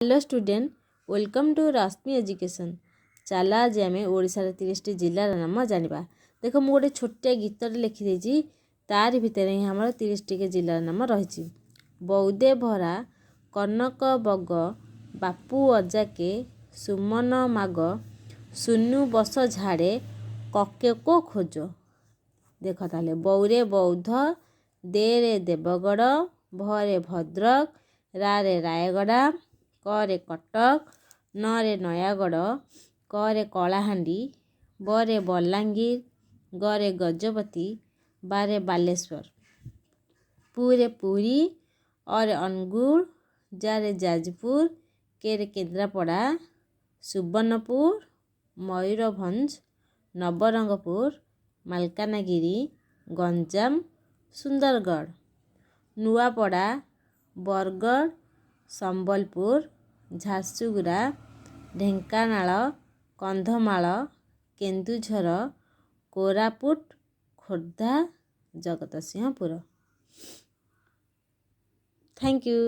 Hello student, welcome to Rashmi Education. ଚାଲ, ଆଜି ଆମେ ଓଡ଼ିଶାର 30ଟି ଜିଲ୍ଲାର ନାମ ଜାଣିବା। ଦେଖ, ମୁଁ ଗୋଟେ ଛୋଟିଆ ଗୀତଟେ ଲେଖିଦେଇଛି। ତାରି ଭିତରେ ହିଁ ଆମର 30ଟି ଜିଲ୍ଲାର ନାମ ରହିଛି। ବୌଦେ ଭରା କନକ ବଗ, ବାପୁ ଅଜାକେ ସୁମନ ମାଗ, ସୁନୁ ବସ ଝାଡ଼େ କକେକୋ ଖୋଜ। ଦେଖ ତାହେଲେ, ବୌରେ ବୌଦ୍ଧ, ଦେରେ ଦେବଗଡ଼, ଭରେ ଭଦ୍ରକ, ରାରେ ରାୟଗଡ଼ା, କରେ କଟକ, ନରେ ନୟାଗଡ଼, କରେ କଳାହାଣ୍ଡି, ବରେ ବଲାଙ୍ଗୀର, ଗରେ ଗଜପତି, ବାରେ ବାଲେଶ୍ୱର, ପୁରେ ପୁରୀ, ଅରେ ଅନୁଗୁଳ, ଜାରେ ଯାଜପୁର, କେରେ କେନ୍ଦ୍ରାପଡ଼ା, ସୁବର୍ଣ୍ଣପୁର, ମୟୂରଭଞ୍ଜ, ନବରଙ୍ଗପୁର, ମାଲକାନଗିରି, ଗଞ୍ଜାମ, ସୁନ୍ଦରଗଡ଼, ନୂଆପଡ଼ା, ବରଗଡ଼, ସମ୍ବଲପୁର, ଝାରସୁଗୁଡ଼ା, ଢେଙ୍କାନାଳ, କନ୍ଧମାଳ, କେନ୍ଦୁଝର, କୋରାପୁଟ, ଖୋର୍ଦ୍ଧା, ଜଗତସିଂହପୁର। Thank you.